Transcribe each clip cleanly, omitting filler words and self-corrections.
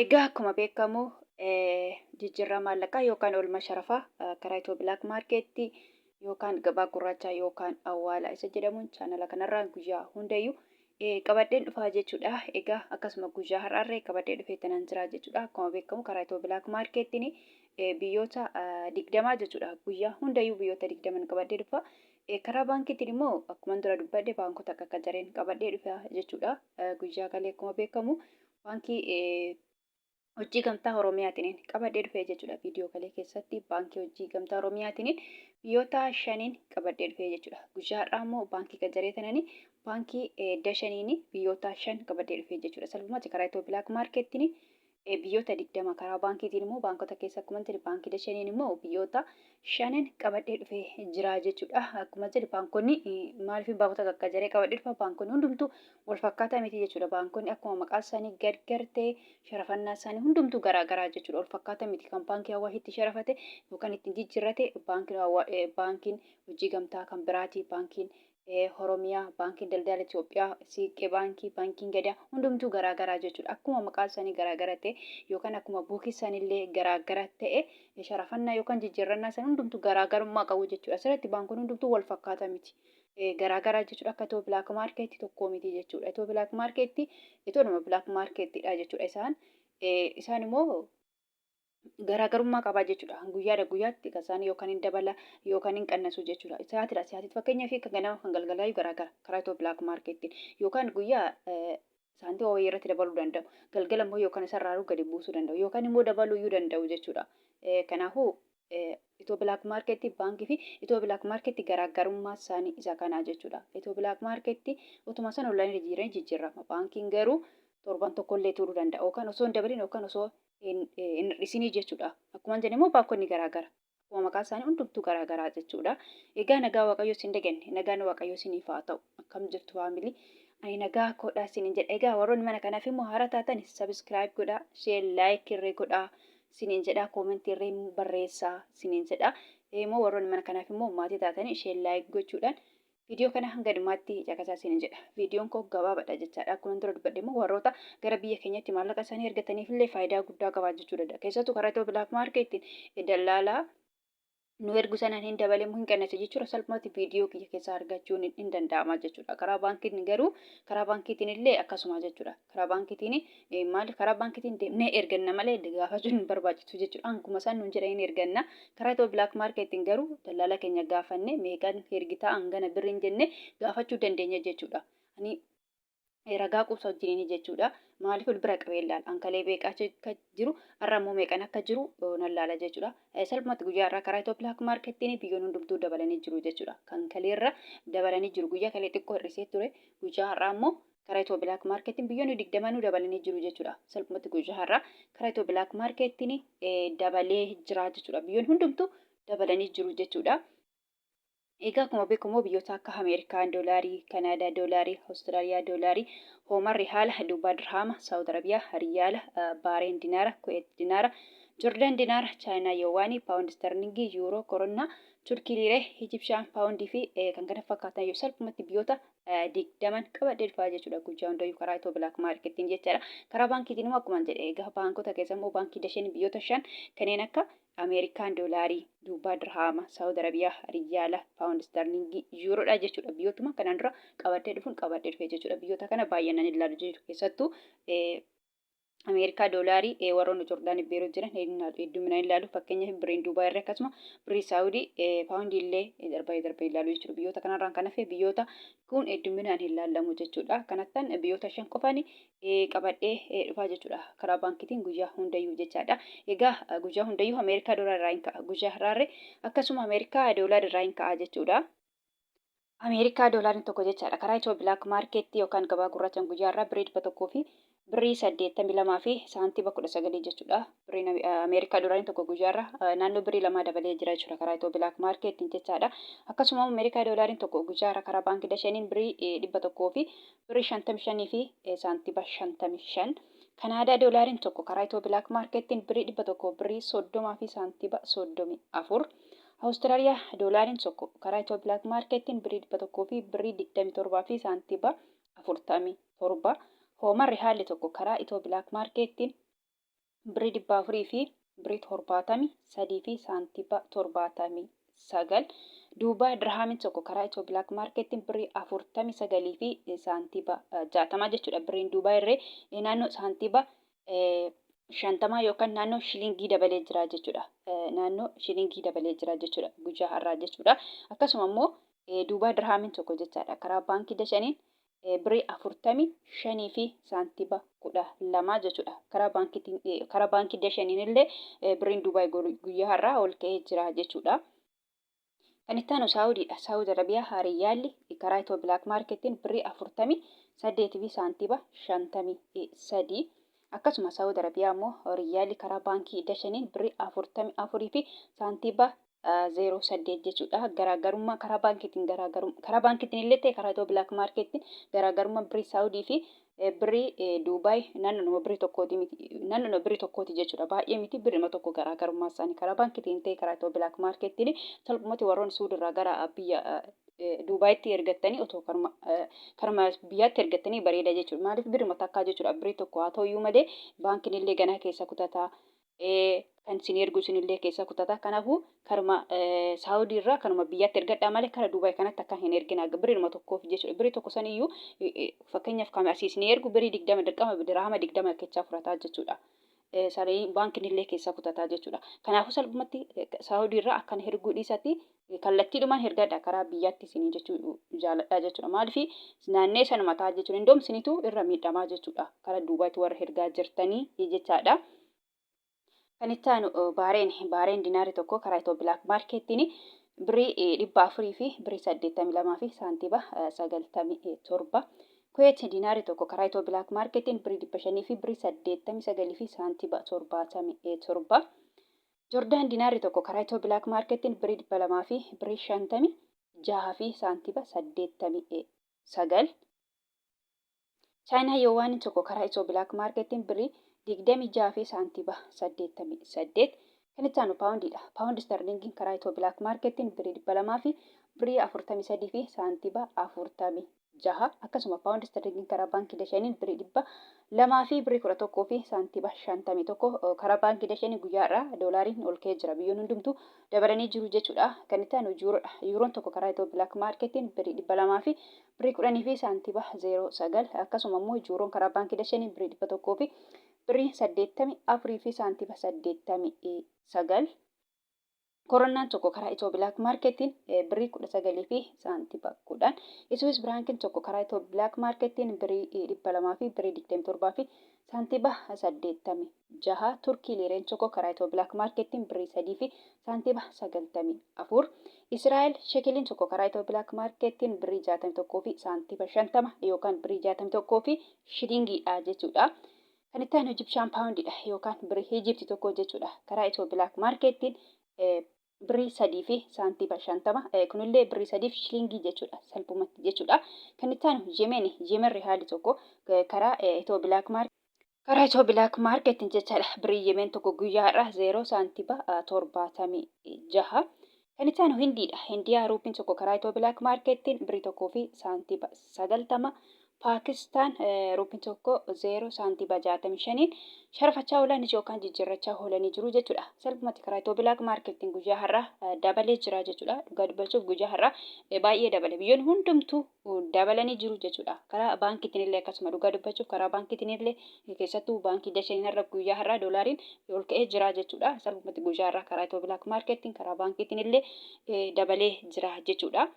Egaa akkuma beekamu jijjiirraa maallaqaa yookaan oolmaa sharafaa karaa Itiyoo Bilaak Maarkeetti yookaan gabaa gurraachaa yookaan awwaala isa jedhamuun chaanala kanarraa guyyaa hundayyuu qabadheen dhufaa jechuudha. Egaa akkasuma guyyaa har'aarree qabadhee dhufee tanaan jira jechuudha. Akkuma beekamu karaa Itiyoo Bilaak Maarkeettiin biyyoota 20 jechuudha. Guyyaa hundayyuu biyyoota 20 qabadhee dhufa. Karaa baankiitiin immoo akkuma dura dubbadhe baankota akka qacareen qabadhee dhufa jechuudha. Guyyaa kalee akkuma beekamu baankii hojii gamtaa Oromiyaatiin qabadhee dhufee jechuudha. Viidiyoo kalee keessatti baankii hojii gamtaa Oromiyaatiin biyyoota shaniin qabadhee dhufee jechuudha. Guyyaa har'aa immoo baankii qacaree tananii baankii dashaniin biyyoota shan qabadhee dhufee jechuudha. Salphumatti karaa Itiyoo Bilaak Maarkeettiin biyyoota 20, karaa baankiitiin immoo baankota keessa akkuma jedhe baankii dashaniin immoo biyyoota shanin qabadhee dhufee jira jechuudha. Akkuma jedhe baankonni maaliif baankota qaqqacaree qabadhee dhufa, baankonni hundumtuu wal fakkaataa miti jechuudha. Baankonni akkuma maqaa isaanii gargar ta'e sharafannaa isaanii hundumtuu garaa garaa jechuudha. Wal fakkaataa miti. Kan baankii Awwaashitti sharafate yookaan ittiin jijjiirrate baankiin hojii gamtaa kan biraati. Baankiin Oromiyaa, baankiin daldala Itoophiyaa, Siiqqee baankii, baankiin Gadaa hundumtuu garaa garaa jechuudha. Akkuma maqaa isaanii garaa gara ta'e yookaan akkuma buukii isaaniillee garaa gara ta'e sharafannaa yookaan jijjiirrannaa isaanii hundumtuu garaa garummaa qabu jechuudha. Asirratti baankonni hundumtuu wal fakkaataa miti. Garaa garaa jechuudha. Akka Itiyoo Bilaak Maarkeetti tokkoo miti jechuudha. Itiyoo Bilaak Maarkeetti Itoodhuma Bilaak Maarkeettidha jechuudha isaan. Isaan immoo garaagarummaa qabaa jechuudha. Guyyaadha guyyaatti kan isaan yookaan hin dabala yookaan hin qannasu jechuudha. Sa'aatiidha sa'aatiitti, fakkeenyaaf kan ganama kan galgalaayu garaagara karaa Itiyoo Bilaak Maarkeettiin yookaan guyyaa saantima wayii irratti dabaluu danda'u. Galgala immoo yookaan isarraa gadi buusuu danda'u yookaan immoo dabaluu iyyuu danda'u jechuudha. Kanaafuu Itiyoo Bilaak Maarkeetti baankii fi Itiyoo Bilaak Maarkeetti garaagarummaa isaanii isa kanaa jechuudha. Itiyoo Bilaak Maarkeetti utuma sana onlaayinii jijjiiranii jijjiirama. Baankiin garuu torban tokkollee turuu danda'a. Yookaan osoo hin dabalin yookaan osoo hin hir'isinii jechuudha. Akkuma jedhe immoo baankonni garaagara. Akkuma maqaa isaanii hundumtuu garaagaraa jechuudha. Egaa nagaa Waaqayyoo isin daganne, nagaan Waaqayyoo isiniif haa ta'u. Akkam jirtu family? Ani nagaa koodhaa isiniin jedha. Egaa warroonni mana kanaaf immoo haaraa taatan subscribe godhaa, share, like irree godhaa isiniin jedha, koomentii irree barreessaa isiniin jedha. Immoo warroonni mana kanaaf immoo maatii taatanii share, like gochuudhaan viidiyoo kana hanga dhumaatti caqasaa isiniin jedha. Viidiyoon koo gabaabaadha jechaadha. Akkuma dura dubbadhe immoo warroota gara biyya keenyatti maallaqa isaanii ergataniif illee faayidaa guddaa qabaa jechuu danda'a. Keessattuu karaa Itiyoo Bilaak Maarkeettiin dallaalaa nu ergu sanaan hin dabalemu hin qannase jechuudha. Salphumatti viidiyoo kiyya keessaa argachuun hin danda'ama jechuudha. Karaa baankiitiin garuu karaa baankiitiin illee akkasuma jechuudha. Karaa baankiitiin maali, karaa baankiitiin deemnee erganna malee gaafachuun hin barbaachisu jechuudha. Akkuma isaan nuun jedhan hin erganna. Karaa Itiyoo Bilaak Maarkeettiin garuu dallaala keenya gaafanne, meeqan ergitaa, hangana birriin jennee gaafachuu dandeenya jechuudha. Ani ragaa quubsa wajjiniin jechuudha. Maaliif wal bira qabee ilaala. Ankalee meeqa akka jiru, har'a immoo meeqan akka jiru nan laala jechuudha. Salphumatti guyyaa har'aa karaa Itiyoo Bilaak Maarkeettiin biyyoon hundumtuu dabalanii jiru jechuudha. Kan kaleerra dabalanii jiru. Guyyaa kalee xiqqoo hir'isee ture. Guyyaa har'aa immoo karaa Itiyoo Bilaak Maarkeettiin biyyoonni 20nuu dabalanii jiru jechuudha. Salphumatti guyyaa har'aa karaa Itiyoo Bilaak Maarkeettiin dabalee jira jechuudha. Biyyoon hundumtuu dabalanii jiru jechuudha. Egaa akkuma beekamu biyyoota akka Ameerikaa doolaarii, Kanaadaa doolaarii, Awustiraaliyaa doolaarii, Hooman rihaala, Duubaa dirhaama, Saawud Arabiyaa riyaala, Baareen dinaara, Kuweet dinaara, Jordaan dinaara, Chaayinaa yoowaanii, Paawundi sterlingii, Yuuroo, Koronnaa, Turkii liiree, Ijipshaan paawundii fi kan kana fakkaatan yoo salphumatti biyyoota 20n qabadhee dhufaa jechuudha. Guyyaa hundayyuu karaa Itiyoo Bilaak Maarkeettiin jechaadha. Karaa baankiitiin immoo akkuma jedhe egaa baankota keessa immoo baankii Dashen biyyoota shan kanneen akka Ameerikaan doolaarii, Duubaa dirhaama, Saawud Arabiyaa riyaala, Paawundi sterlingii, Yuuroodha jechuudha. Biyyootuma kanaan dura qabadhee dhufuun qabadhee dhufe jechuudha. Biyyoota kana baay'inaan ilaalu jechuudha. Keessattuu Ameerikaa doolaarii, warroonni Joordaan Beerut jiran hedduminaan ilaalu. Fakkeenyaaf birriin Duubaa irra, akkasuma birrii Saawudii, paawundii illee darbee darbee ilaalu jechuudha. Biyyoota kanarraan kan hafe biyyoota kun hedduminaan hin laallamu jechuudha. Kanattan biyyoota shan qofaan qabadhee dhufaa jechuudha. Karaa baankiitiin guyyaa hundayyuu jechaadha. Egaa guyyaa hundayyuu Ameerikaa doolaara irraa hin ka'a. Guyyaa har'aarree akkasuma Ameerikaa doolaara irraa hin ka'a jechuudha. Ameerikaa doolaarri tokko jechaadha. Karaa Itiyoo Bilaak Maarkeettii yookaan gabaa gurraachaan guyyaa irraa birrii 100 fi birrii 82 fi saantima 19 jechuudha. Birriin Ameerikaa doolaarri tokko guyyaa irraa naannoo birrii 2 dabalee jira jechuudha karaa Itiyoo Bilaak Maarkeettiin jechaadha. Akkasuma Ameerikaa doolaarri tokko guyyaa irraa karaa baankii Dashaniin birrii 100 fi birrii 55 fi saantima 55. Kanaadaa doolaariin tokko karaa Itiyoo Bilaak Maarkeettiin birrii 100 birrii 30 fi saantima 34. Awustiraaliyaa doolaariin tokko karaa Itiyoo Bilaak Maarkeettiin birrii 100 fi birrii 27 fi saantima 47. Hooman rihaalli tokko karaa Itiyoo Bilaak Maarkeettiin Birrii 400 fi birrii 73 fi saantiba 79. Duubaay dirhaamiin tokko karaa Itiyoo Bilaak Maarkeettiin birrii 49 fi saantiba 60 jechuudha. Birriin Duubaay irree naannoo saantiba 50 yookaan naannoo shilingii dabalee jira jechuudha. Naannoo shilingii dabalee jira jechuudha guyyaa har'aa jechuudha. Akkasuma immoo Duubaay dirhaamiin tokko jechaadha karaa baankii Dashaniin birrii 45 fi saantiba 12 jechuudha. Karaa baankiitiin karaa baankii Dashaniin illee birriin Duubaay guyyaa har'aa ol ka'ee jira jechuudha. Kan itti aanu Saawudiidha. Saawud Arabiyaa Riyyaalli karaa Itiyoo Bilaak Maarkeettiin birrii 48 fi saantiba 53. Akkasuma Saawud Arabiyaa immoo Riyyaalli karaa baankii Dashaniin birrii 44 fi saantiba 08 jechuudha. Garaagarummaa karaa baankiitiin garaagarummaa karaa baankiitiin illee ta'e karaa Itiyoo Bilaak Maarkeettiin garaagarummaa birrii Saawudii fi birrii Duubaay naannoo birrii tokkooti miti naannoo birrii tokkooti jechuudha. Baay'ee miti birrima tokko garaagarummaa isaanii karaa baankiitiin ta'e karaa Itiyoo Bilaak Maarkeettiin salphumatti warroon Suudirraa gara biyya Duubaayitti ergattanii otoo karuma karuma biyyaatti ergattanii bareeda jechuudha. Maaliif birrima takkaa jechuudha. Birrii tokko haa ta'uyyuu malee baankiin illee ganaa keessa kutataa kan isin ergu isinillee keessa kutata. Kanaafuu karuma Saawudii irraa kanuma biyyatti ergadhaa malee kara Duubaay kanatti akka hin ergina. Birriidhuma tokkoof jechuudha. Birrii tokko san iyyuu fakkeenyaaf kan asii isin ergu birrii 20 dirqama dirhama 20 kechaa fudhataa jechuudha. Saree baankiin illee keessa kutataa jechuudha. Kanaafuu salphumatti Saawudii irraa akkana erguu dhiisati kallattiidhumaan ergadha karaa biyyaatti isinii jechuu jaaladha jechuudha. Maaliif naannee sanuma ta'a jechuudha. Indoom isinitu irra miidhamaa jechuudha. Kara Duubaayitti warra ergaa jirtanii jechaadha. Kan itti aanu Baareen Baareen dinaarri tokko karaa Itiyoo Bilaak Maarkeettiin birrii 400 fi birrii 82 fi saantiba 97. Kuweet dinaarri tokko karaa Itiyoo Bilaak Maarkeettiin birrii 500 fi birrii 89 fi saantiba 77. Jordaan dinaarri tokko karaa Itiyoo Bilaak Maarkeettiin birrii 200 fi birrii 56 fi saantiba 89. Chaayinaa Yoowaaniin tokko karaa Itiyoo Bilaak Maarkeettiin birrii 26 fi saantiba 88. Kan itti aanu Paawundiidha. Paawundi Istarliingiin karaa Itiyoo Bilaak Maarkeettiin birrii 200 fi birrii 43 fi saantiba 46. Akkasuma Paawundi Istarliingiin karaa Baankii Dashaniin birrii 200 fi birrii 11 fi saantiba 51. Karaa Baankii Dashanii guyyaa har'aa doolaariin ol ka'ee jira. Biyyoonni hundumtuu dabalanii jiru jechuudha. Kan itti aanu Yuuroodha. Yuuroon tokko karaa Itiyoo Bilaak Maarkeettiin birrii 200 fi birrii 10 fi saantiba 09 akkasuma immoo juuroon karaa baankii dashanii birrii 100 fi birrii 84 fi saantiba 89. Koronnaan tokko karaa Itiyoo Bilaak Maarkeettiin birrii 19 fi saantiba 10. Iswiis Biraankiin tokko karaa Itiyoo Bilaak Maarkeettiin birrii 200 fi birrii 27 fi saantiba 86. Turkii Liireen tokko karaa Itiyoo Bilaak Maarkeettiin birrii 3 fi saantiba 94. Israa'el Shekeliin tokko karaa Itiyoo Bilaak Maarkeettiin birrii 61 fi saantiba 50 yookaan birrii 61 fi shilingiidha jechuudha. Kan itti aanu Ijibshaan Paawundiidha yookaan birrii Ijibti tokko jechuudha. Karaa Itiyoo Bilaak Maarkeettiin birrii 3 fi saantiba 50 kunillee birrii 3 fi shilingii jechuudha salphumatti jechuudha. Kan itti aanu Yemen Yemen Rihaali tokko karaa Itiyoo Bilaak Maarkeet Karaa Itiyoo Bilaak Maarkeettiin jechaadha birrii Yemen tokko guyyaa har'aa 0 saantiba 76. Kan itti aanu Hindiidha. Hindiyaa ruupiin tokko karaa Itiyoo Bilaak Maarkeettiin birrii 1 fi saantiba 90. Paakistaan ruupiin tokko 0 saantiba 65n sharafachaa oolanii yookaan jijjiirrachaa oolanii jiru jechuudha. Salphumatti karaa Itiyoo Bilaak Maarkeettiin guyyaa har'aa dabalee jira jechuudha. Dhugaa dubbachuuf guyyaa har'aa baay'ee dabale. Biyyoonni hundumtuu dabalanii jiru jechuudha. Karaa baankiitiin illee akkasuma dhugaa dubbachuuf karaa baankiitiin illee keessattuu baankii dasheen har'a guyyaa har'aa doolaariin ol ka'ee jira jechuudha. Salphumatti guyyaa har'aa karaa Itiyoo Bilaak Maarkeettiin karaa baankiitiin illee dabalee jira jechuudha.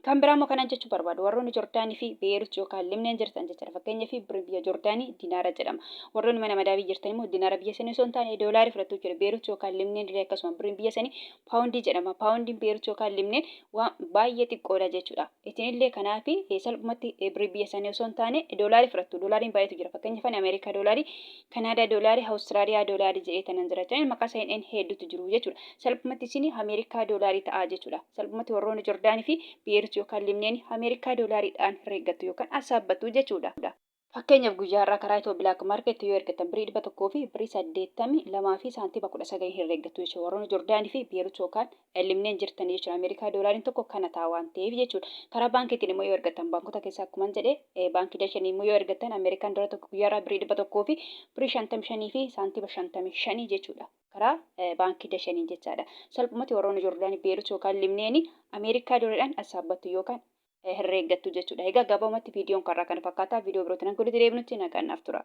Kan biraa immoo kanan jechuu barbaadu warroonni Jordaanii fi Beerut yookaan Limneen jirtan jechuudha. Fakkeenyaaf birri biyya Jordaanii dinaara jedhama. Warroonni mana madaabii jirtan immoo dinaara biyya sanii osoo hin taane doolaarii fudhattu jechuudha. Beerut yookaan Limneen illee akkasuma birriin biyya sanii paawundii jedhama. Paawundiin Beerut yookaan Limneen waan baay'ee xiqqoodha jechuudha. Isinillee kanaaf salphumatti birrii biyya sanii osoo hin taane doolaarii fudhattu. Doolaariin baay'eetu jira. Fakkeenyaaf ani Ameerikaa doolaarii, Kanaadaa doolaarii, Awustiraaliyaa doolaarii jedhee tanan jira. Jechuun maqaa isaanii hedduutu jiru jechuudha. Salphumatti isin Ameerikaa doolaarii ta'a jechuudha. Salphumatti warroonni Jordaanii fi Beerut yookaan Limneen Ameerikaa doolaariidhaan herreeggattu yookaan asaabbattu jechuudha. Fakkeenyaaf guyyaa har'aa karaa Itiyoo Black Market yoo ergattan birrii 100 fi birrii 82 fi saantima 19 herreeggattu jechuudha. Warroonni Jordaanii fi Beerut yookaan Limneen jirtan jechuudha. Ameerikaa doolaariin tokko kana ta'a waan ta'eef jechuudha. Karaa baankiitiin immoo yoo ergattan baankota keessaa akkuma jedhe baankii Dashanii immoo yoo ergattan Ameerikaan doolaara tokko guyyaa har'aa birrii 100 fi birrii 55 fi saantima 55 jechuudha. Karaa baankii Dashaniin jechaadha. Salphumatti warroonni Jordaanii, Beerut yookaan Limneeni Ameerikaa doolaariidhaan assaabbattu yookaan herreeggattu jechuudha. Egaa gabaabumatti viidiyoon karraa kana fakkaata. Viidiyoo birootiin hanga walitti deebinutti nagaan naaf tura.